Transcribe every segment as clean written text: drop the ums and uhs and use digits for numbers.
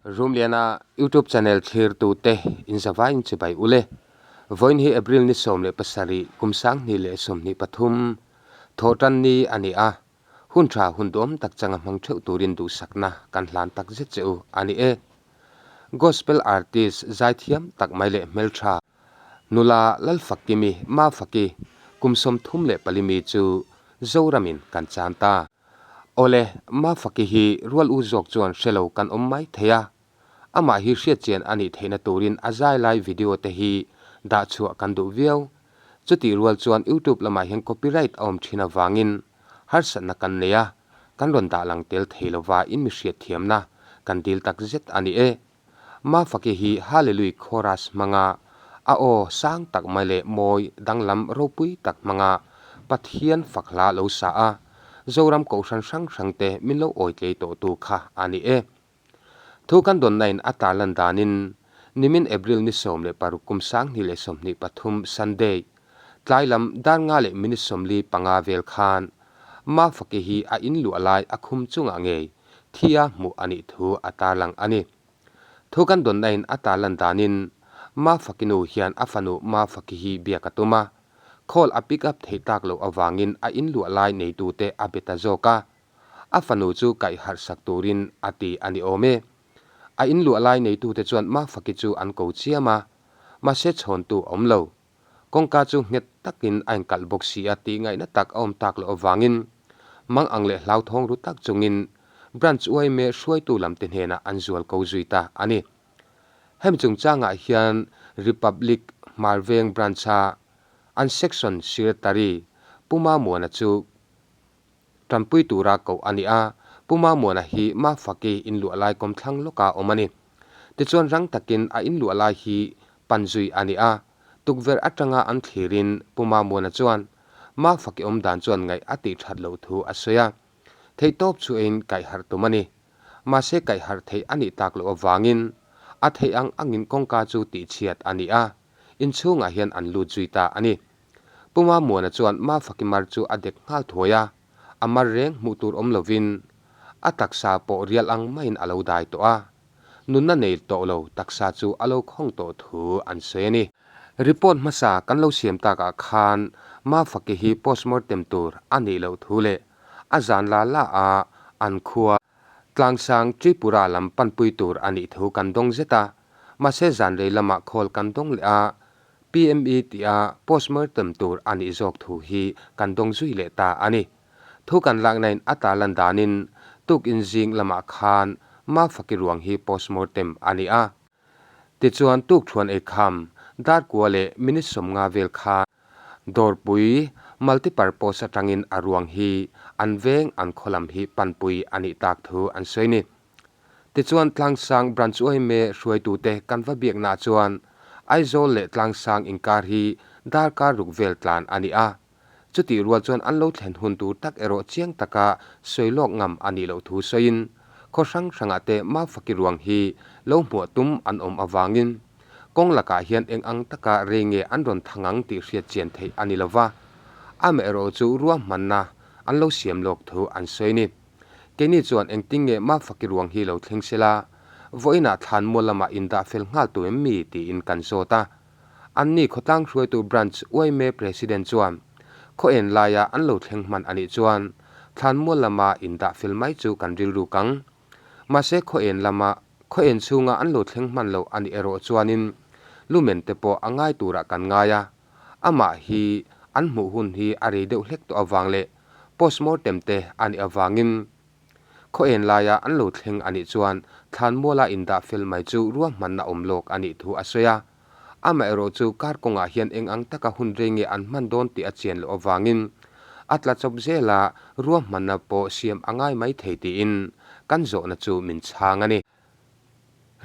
Rumliana YouTube channel thlirtute inzavaiin chibai ule. Vawiin hi April ni 17 kum 2023 thawhtan ni a ni a, hun tha hun duam tak changa hmang theuh turin duhsakna kan hlan tak zet che u a ni e. Gospel artist zaithiam tak mai leh hmeltha nula Lalfakimi Mafaki kum 34 mi chu Zoramin kan chan ta. Awle, Mafaki hi rual u zawk chuan hre lo kan awm mai thei a, amah hi hriatchian a nih theihna turin a zai lai video te hi dah chhuah kan duh viau. Chutih rual chuan YouTube lamah hian copyright a awm thin avangin harsatna kan nei a, kan rawn dah lang tel thei lova in mi hriatthiamna kan dil tak zet a ni e. Mafaki hi Hallelui Chorus hmanga a aw sang tak mai leh mawi danglam ropui tak hmanga Pathian fak hla lo sa a, Zoram Kohhran hrang hrangte min lo awitlei tawhtu kha a ni e. Thu kan dawnnain a tarlan danin nimin April ni 16 kum 2023 Sunday tlai lam dar nga leh minute 45 vel khan Mafaki hi a in luah lai a khum chungah ngei thia hmuh a nih thu a tarlang a ni. Thu kan dawnnain a tarlan danin Mafaki nu hian a fanu Mafaki hi biak a tum a, call a pick up theih tak loh avangin a in luah lai neitute a be ta zawk a. A fanu chu kaih harh sak turin a ti a ni awm e. A in luah lai neitute chuan Mafaki chu an ko chiam a, mahse chhawntu a awm lo. Kawngka chu nghet takin a inkalh bawk si a tih ngaihna tak a awm tak loh avangin mang ang leh hlauthawng ru tak chungin Branch uaime hruaitu lamte hnenah an zual ko zui ta a ni. Hemi chungchangah hian Republic Hmarveng Branch-a an Section Secretary Pu Mamuana chu Tanpui tura koh a ni a, Pu Mamuana hi Mafaki inluah lai kawmthlang lawka awm a ni. Tichuan rang takin a inluah lai hi pan zui a ni a, tukverh atanga an thlirin Pu Mamuana chuan Mafaki awm dan chuan ngaih a tih that loh thu a sawi a, theihtawp chu eiin kaih harh tum a ni. Mahse kaih harh theih a nih tak loh avangin a theih ang angin kawngka chu tihchhiat a ni a, inchhungah hian an lut zui ta a ni. Pu Mamuana chuan Mafaki mar chu a dek nghal thuai a, a mar reng hmuh tur awm lovin a taksa pawh rial ang maiin a lo dai tawh a, nunna nei tawh lo taksa chu a lo khawng tawh thu an sawi a ni. Report hmasa kan lo siam takah khan Mafaki hi postmortem tur a nih loh thu leh a zan la la a an khua Tlangsang Tripura lam panpui tur a nih thu kan dawng zet a, mahse zan rei lamah khawl kan dawng leh a, PME tia postmortem tur a nih zawk thu hi kan dawng zui leh ta a ni. Thu kan laknain a tarlan danin tukin zing lamah khan Mafaki ruang hi postmortem a ni a. Tichuan tukthuan eikham darkua leh minute 50 vel khan Dawrpui multipurpose atangin a ruang hi an veng an khaw lam hi panpui a nih tak thu an sawi ni. Tichuan Tlangsang Branch uaime hruaitute kan va biaknaah chuan Aizawl leh Tlangsang inkar hi darkar ruk vel tlan a ni a. Chutih rual chuan an lo thlen hun tur tak erawh chiang taka sawi lawk ngam a nih loh thu sawiin khaw hrang hrangah te Mafaki ruang hi lo hmuah tum an awm avangin kawng lakah hian eng ang taka rei nge an rawn thang ang tih hriat chian theih a ni lova. Amaherawh chu ruahmanna an lo siam lawk thu an sawi a ni. Keini chuan engtin nge Mafaki ruang hi lo thleng sela, vawiinah thlan mual lamah indah fel nghal tu em mi tiin kan zawt a. Anni khawtlang hruaitu Branch uaime President chuan khaw en laia an lo thleng hman a nih chuan thlan mual lama indah fel mai chu kan rilru kang. Mahse khaw en lama khaw en chhunga an lo thleng hman loh a nih erawh chuanin lumen te pawh a ngai turah kan ngai a, amah hi an hmuh hun hi a rei deuh hlek tawh avang leh postmortem te a nih avangin khaw en laia an lo thleng a nih chuan thlanmuala indah fel mai chu ruahmanna awm lawk a nih thu a sawi a. Amaherawh chu kar kawngah hian eng ang taka hun rei nge an hman dawn tih a chian loh avangin a tla chawp zela ruahmanna pawh siam a ngai mai thei tiin kan zawhna chu min chhang a ni.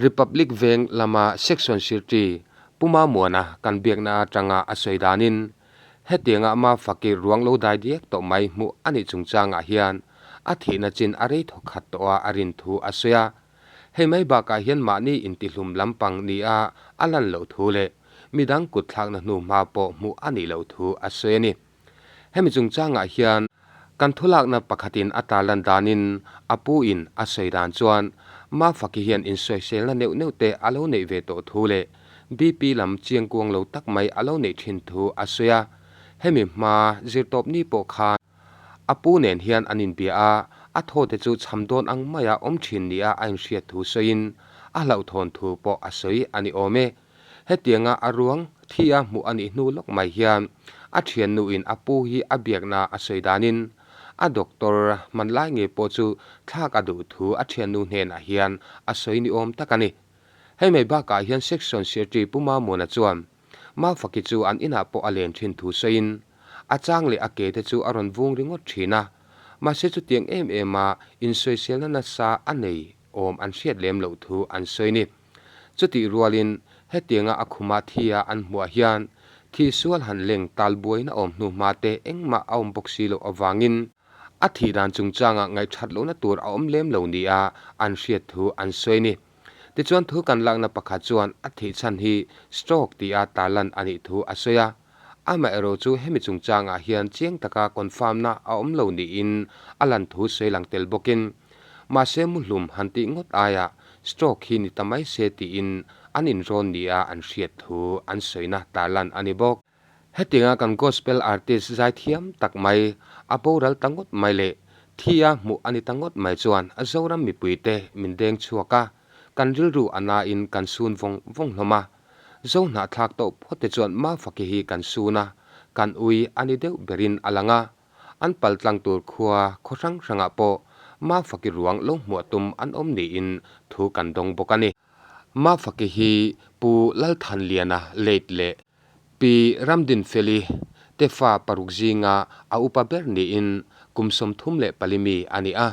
Republic veng lama Section Secretary Pu Mamuana kan biakna atanga a sawi danin hetianga Mafaki ruang lo dai diak tawh mai hmuh a nih chungchangah hian a thihna chin a rei thawk khat tawh a a rin thu a sawi a. Hei mai bakah hian mahni intihlum lampang nia a lan loh thu leh midang kut thlakna hnu hma pawh hmuh a nih loh thu a sawi a ni. Hemi chungchangah hian kan thulakna pakhatin a tarlan danin a pu in a sawi dan chuan Mafaki hian insawiselna neuh neuh te a lo neih ve tawh thu leh BP lam chiangkuang lo tak mai a lo neih thin thu a sawi a. Hemi hma zirtawp ni pawh khan a pu nen hian an inbia a, a thaw te chu cham dawn ang maia awm thin nia a inhriat thu sawiin a hlauhthawn thu pawh a sawi a ni awm e. Hetianga a ruang thi a hmuh a nih hnu lawk mai hian a thiannuin a pu hi a biakna a sawi danin a doctor hman lai ngei pawh chu thlak a duh thu a thiannu hnenah hian a sawi ni awm tak a ni. Hei mai bakah hian Section Secretary Pu Mamuna chuan Mafaki chu an inah pawh a len thin thu sawiin a chang leh a ke te chu a rawn vung ringawt thin a, mahse chutiang em em a insawiselna nasa a nei awm an hriat lem loh thu an sawi ni. Chutih rualin hetianga a khuma thia an hmuah hian thih sual han leng tal buaina awm hnu hma te engmah a awm bawk si loh avangin a thih dan chungchangah ngaihthat lohna tur a awm lem lo nia an hriat thu an sawi a ni. Tichuan thu kan lakna pakhat chuan a thih chhan hi stroke tia tarlan a nih thu a sawi a. Amaherawh chu hemi chungchangah hian chiang taka confirm na a awm lo niin a lan thu sawi lang tel bawkin mahse muhlum han tih ngawt aiah stroke hi ni ta mai se tiin an inrawn nia an hriat thu an sawina tarlan a ni bawk. Hetianga kan gospel artist zaithiam tak mai a boral ta ngawt mai leh thi a hmuh a ni ta ngawt mai chuan Zoram mipuite min deng chhuak a, kan rilru a nain kan sun vawng vawng hlawm a. Zo hnahthlak tawh phawt te chuan Mafaki hi kan sun a, kan ui a ni deuh berin a lang a. An pal tlang tur khua khaw hrang hrangah pawh Mafaki ruang lo hmuah tum an awm niin thu kan dawng bawk a ni. Mafaki hi Pu Lalthanliana late leh Pi Ramdinfeli te fa paruk zinga a upa ber niin kum 34 mi a ni a.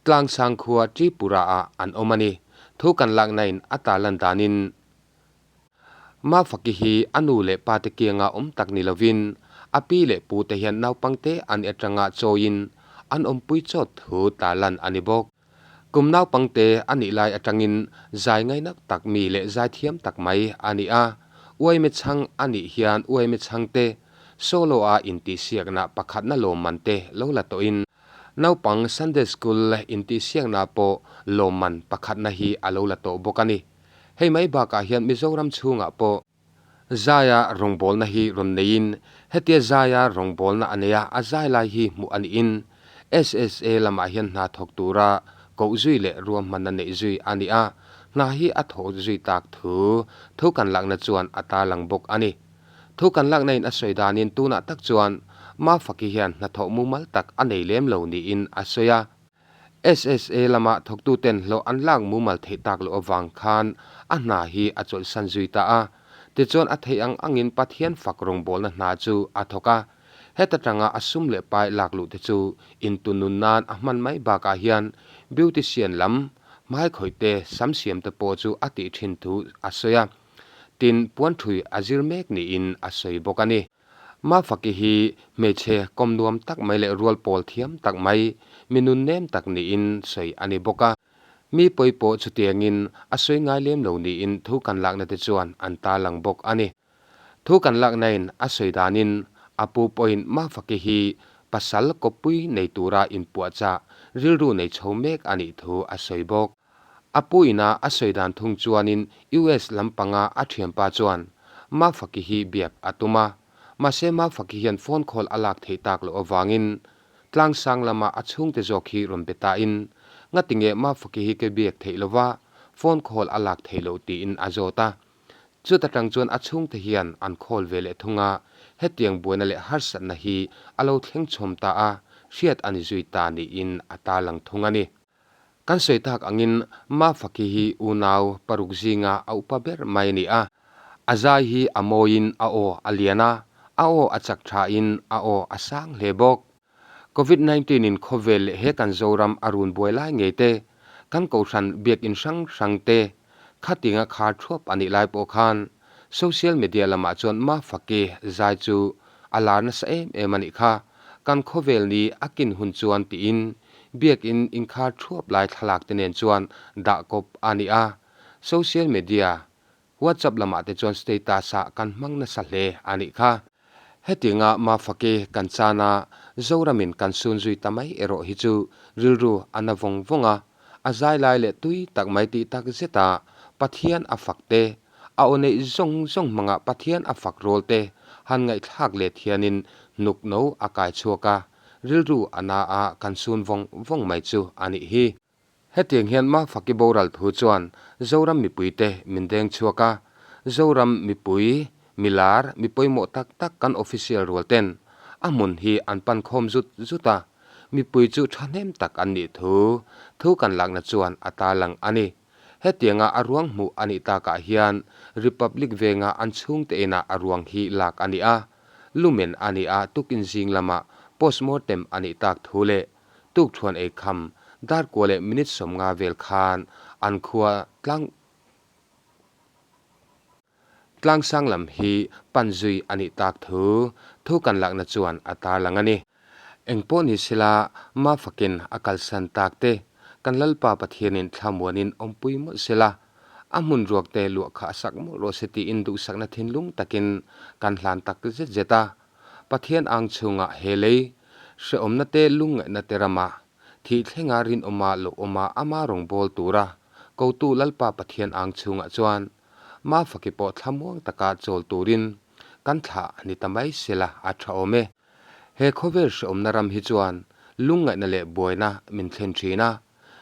Tlangsang khua Tripura-ah an awm a ni. Thu kan laknain a tarlan danin Mafaki hi a nu leh pa te kianga awm tak ni lovin a pi leh pu te hian naupangte an atanga chawiin an awmpui chawt thu tarlan a ni bawk. Kum naupangte a nih lai atangin zai ngaihnak tak mi leh zaithiam tak mai a ni a. Uaime chhang a nih hian uaime chhangte solo-a intihsiakna pakhatna lawmman te lo la tawhin Naupang Sunday School intihsiakna pawh lawmman pakhatna hi a lo la tawh bawk a ni. Hei mai bakah hian Mizoram chhungah pawh Zaia rawngbawlna hi rawn neiin hetia Zaia rawngbawlna a nei a, a zai lai hi hmuh a niin SSA lamah hian hna thawk tura koh zui leh ruahmanna neih zui a ni a, hna hi a thawh zui tak thu thu kan lakna chuan a tarlang bawk a ni. Thu kan lakna in a sawi danin tunah tak chuan Mafaki hian hnathawh mumal tak a nei lem lo niin a sawi a. SSA lama thawktuten hlawh an lak mumal theih tak loh avang khan a hna hi a chawlhsan zui ta a. Tichuan a theih ang angin Pathian fak rawngbawlna hna chu a thawk a. Heta tanga a sum leh pai lak luh te chu intunun nan a hman mai bakah hian beautician lam, hmaikhawih te, sam siam te pawh chu a tih thin thu a sawi a. Tin, puanthui a zir mek niin a sawi bawk a ni. Mafaki hi hmeichhe kawm nuam tak mai leh rual pawl thiam tak mai, mi nun nem tak niin sawi a ni bawk a. Mi pawi pawh chutiangin a sawi ngai lem lo niin thu kan lakna te chuan an tarlang bawk a ni. Thu kan laknain a sawi danin a pu pawhin Mafaki hi pasal kawppui nei tura inpuahchah rilru nei chho mek a nih thu a sawi bawk. A pu ina a sawi dan thung chuanin US lampanga a thianpa chuan Mafaki hi biak a tum a, mahse Mafaki hian phone call a lak theih tak loh avangin tlangsang lama a chhungte zawk hi rawn be tain ngatinge Mafaki hi ka biak theih lova phone call a lak theih loh tiin a zawt a. Chuta tang chuan a chhungte hian an call ve leh thung a, hetiang buaina leh harsatna hi a lo thleng chhawm ta a, hriat a ni zui ta niin a tarlang thung a ni. Kan sawi tak angin Mafaki hi unau paruk zinga a upa ber mai a ni a. A zai hi a mawiin a aw a lian a, a aw a chak thain a aw a sang hle bawk. Covid 19 in khawvel leh he kan Zoram a run buai lai ngei te, kan kohhran biakin hrang hrang te khatinga khar thuap a nih lai pawh khan social media lamah chuan Mafaki zai chu a lar nasa em em a nih kha. Kan khawvel ni a kin hun chuan tiin Biakin inkhar thuap lai thlalak te nen chuan dah kawp a ni a, social media, WhatsApp lamah te chuan status ah kan hmang nasa hle a nih kha. Hetianga Mafaki kan chana Zoramin kan sun zui ta mai erawh hi chu rilru a na vawng vawng a, A zai lai leh tui tak mai tih tak zeta Pathian a fak te, a aw neih zawng zawng hmanga Pathian a fak rawl te han ngaihthlak let hianin hnuk no a kai chhuak a, rilru a na a kan sun vawng vawng mai chu a nih hi. Hetiang hian Mafaki boral thu chuan Zoram mipuite min deng chhuak a, Zoram mipui, milar, mi pawimawh tak tak kan official rual ten a hmun hi an pan khawm zut zut a, mipui chu thahnem tak an nih thu thu kan lakna chuan a tarlang a ni. Hetianga a ruang hmuh a nih takah hian Republic venga an chhungte inah a ruang hi lak a ni a, lumen a ni a tukin zing lamah postmortem a nih tak thu leh Tukṭhuan ei kham dar kua leh minute 50 vel khan an khua tlang tlangsang lam hi pan zui a nih tak thu thu kan lakna chuan a tarlang a ni. Engpawh ni sela Mafakin a kalsan tak te kan Lalpa Pathianin thlamuanin awmpui mawlh sela, a hmun ruak te luah kha a sak mawlh rawh se tiin duhsakna thinlung takin kan hlan tak zet zet a. Pathian ang chhungah he lei hrehawmna te lungngaihna te ramah thih thlenga rinawma lo awma ama rawngbâwl tura kotu Lalpa Pathian ang chhungah chuan Mafaki pawh thlamuang taka chawl turin kan thlah ni ta mai sela a tha awm e. He khawvel hrehawmna ram hi chuan lungngaihna leh buaina min thlen thin a,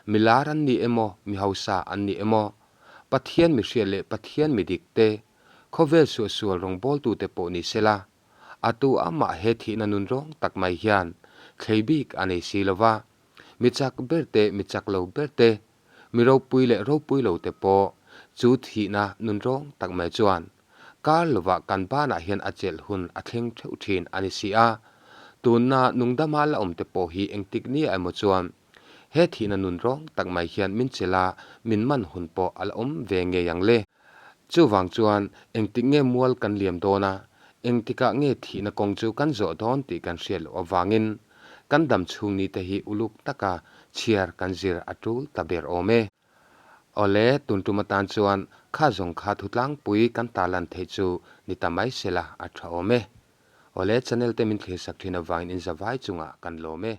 mi lar an ni emaw mi hausa an ni emaw Pathian mi hriat leh Pathian mi dik te Khawvel suahsual rawngbawltute pawh ni sela, a tu amah he thihna nun rawng tak mai hian thlei bik a nei si lova, mi chak ber te, mi chak lo ber te, mi ropui leh ropui lo te pawh chu thihna nun rawng tak mai chuan kar lovah kan banah hian a chelh hun a thleng theuh thin a ni si a. Tunna nungdama la awm te pawh hi engtik nia emaw chuan he thihna nun rawng tak mai hian min chelh a, min man hun pawh a la awm ve ngei ang le. Chuvang chuan engtik nge mual kan liam dawn a, engtikah nge thihna kawng chu kan zawh dawn tih kan hriat loh avangin kan dam chhung ni te hi uluk taka chhiar kan zir a tul ta ber awm e. Awle, tun tum atan chuan kha zawng kha thutlangpui kan tarlan theih chu ni ta mai sela a tha awm e. Awle, channel te min thlirsak thin avangin inzavai chungah kan lawm e.